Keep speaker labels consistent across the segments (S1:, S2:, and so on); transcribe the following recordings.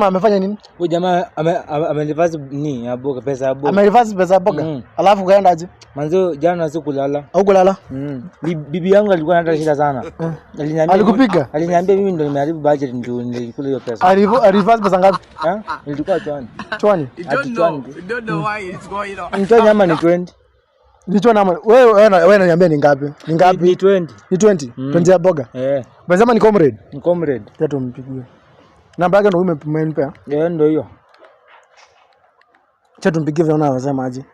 S1: Amefanya nini?
S2: Huyu jamaa amereverse ni ya boga, pesa ya boga.
S1: Amereverse pesa ya boga. Alafu kaenda aje?
S2: Manzo jana sikulala.
S1: Au kulala?
S2: Bibi yangu alikuwa anataka shida sana. Aliniambia
S1: Alikupiga?
S2: Aliniambia mimi ndo nimeharibu budget ndio nilikula hiyo pesa.
S1: Alireverse pesa ngapi?
S2: Eh? Nilikuwa chwani.
S1: Chwani.
S3: You
S2: Ati
S3: don't know.
S2: chwani.
S3: You don't know why it's going on.
S2: Mtoa nyama ni 20.
S1: Ni chwani ama wewe unaniambia ni ngapi? Ni ngapi?
S2: Ni 20.
S1: Ni 20. 20 ya boga.
S2: Eh.
S1: Unasema ni comrade.
S2: Ni comrade.
S1: Acha tumpigie. Namba yake ndio umenipea.
S2: Eh, ndio hiyo.
S1: Acha tumpigie vile unasema aje.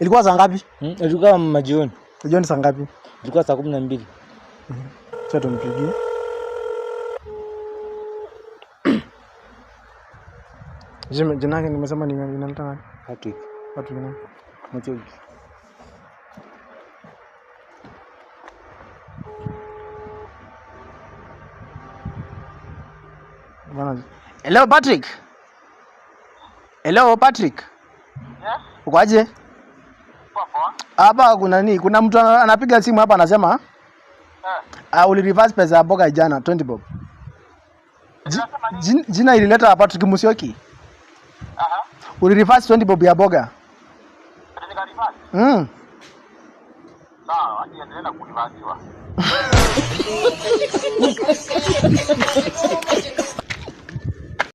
S1: Ilikuwa saa ngapi?
S2: Ilikuwa majioni.
S1: Jioni saa ngapi?
S2: Ilikuwa saa 12.
S1: Acha tumpigie. Jina yake nimesema ni inaleta nani?
S2: Patrick.
S1: Patrick nani?
S2: Mchogi.
S1: Bwana. Hello Patrick. Hello Patrick.
S4: Yes.
S1: Uko aje?
S4: Poa poa.
S1: Hapa kuna nini? Kuna mtu anapiga simu hapa anasema uli reverse pesa ya boga jana 20 bob. Jina ilileta Patrick Musyoki.
S4: Aha.
S1: Uli reverse 20 bob ya boga.
S4: Nika reverse. Sawa, acha endelee na kurivasiwa.